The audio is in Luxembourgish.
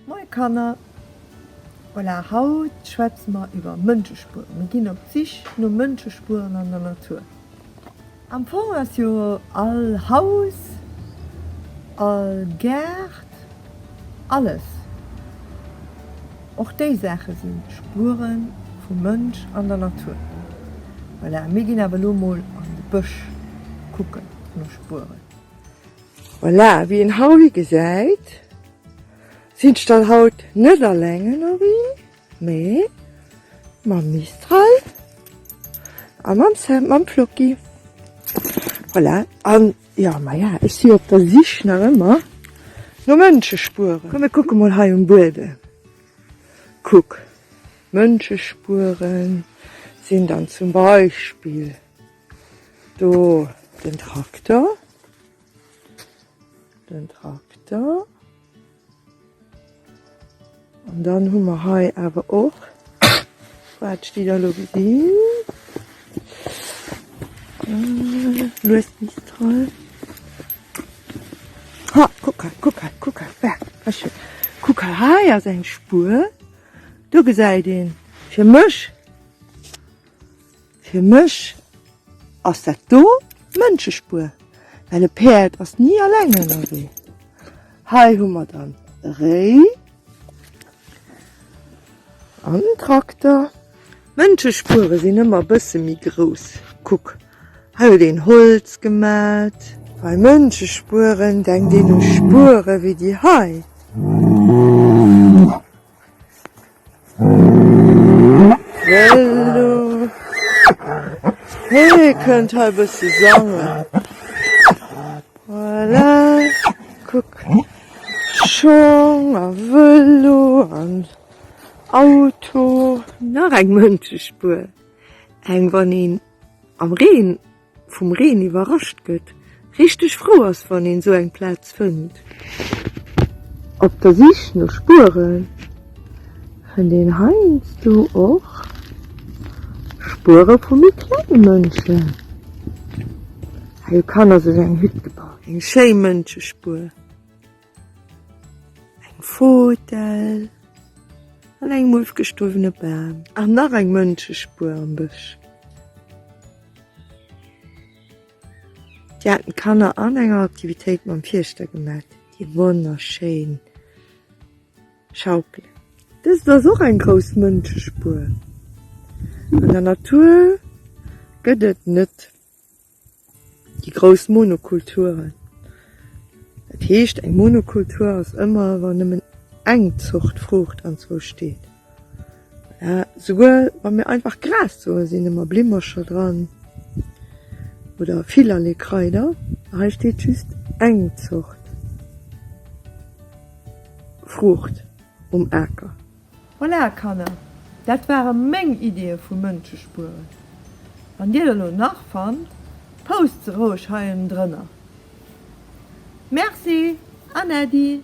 Moie Kanner! Voilà, haut schwätze mer iwwer Mënschespueren. Mir ginn op d'Sich no Mënschespueren an der Natur. Am Fong ass jo all Haus, all Gaart, alles, och déi Saache si Spuere vum Mënsch an der Natur. Voilà, mir ginn awer elo mol an de Bësch kucken no Spueren. Voilà, wéi een hei gesäit, sinn ech dann haut net alleng ënnerwee, mee mam Mistral a mam Sam, mam Flocki. Voilà, an jo, maja, ech si op der Sich nach ëmmer no Mënschespueren. Komm mir kucke mol hei um Buedem. Kuck, Mënschespueren sinn dann zum Beispill Do den Trakter, den Trakter. An dann hu mer hei awer och, wat ech déi da elo gesinn, lues Mistral. Ha, kuck hei, kuck hei, kuck hei, wa schön. Kuck hei, hei ass eng Spuer, do gesäit een, fir mech, Fir mech ass dat do d'Mënschespuer, well e Päerd ass ni alleng ënnerwee. Hei hu mer dann e Réi an en Trakter. Mënschespuere sinn ëmmer e bësse méi grouss. Kuck, hei huet een Holz gemat. Bei Mënschespueren denkt een u Spuere wéi déi hei. Vëlo. Hee kënnt hei bësse sangen. Voilà. Kuck. Schong a Vëlo an Auto. Nach eng Mënschespuer. Eng wann een am Reen vum Reen iwwerrascht gëtt, richteg frou ass wann een sou eng Plaz fënnt. Op der Sich no Spuere fënnt een heiansdo och Spuere vu méi klenge Mënschen. Hei hu Kanner sech eng Hütt gebaut. Eng schéi Mënschespuer. Eng Fotell an engem ofgestuerwene Bam. An nach eng Mënschespuer am Bësch. Déi haten d'Kanner an enger Aktivitéit mam Fierschter gemat, déi wonnerschéin Schaukelen. Dëst ass och eng grouss Mënschespuer. An der Natur gëtt et net déi grouss Monokulturen. Dat heescht, eng Monokultur ass ëmmer, wann nëmmen eng Zort Fruucht anzwou steet. Souguer wa mir einfach Gras soen, sinn ëmmer Blimmercher dran oder villerlee Kraider. Hei steet just eng Zort Fruucht um Aker. Voilà Kanner, dat ware meng Iddie vu Mënschespueren. Wann dir der lo nach fannt, post se roueg hei ënnendrënner. Merci an Äddi!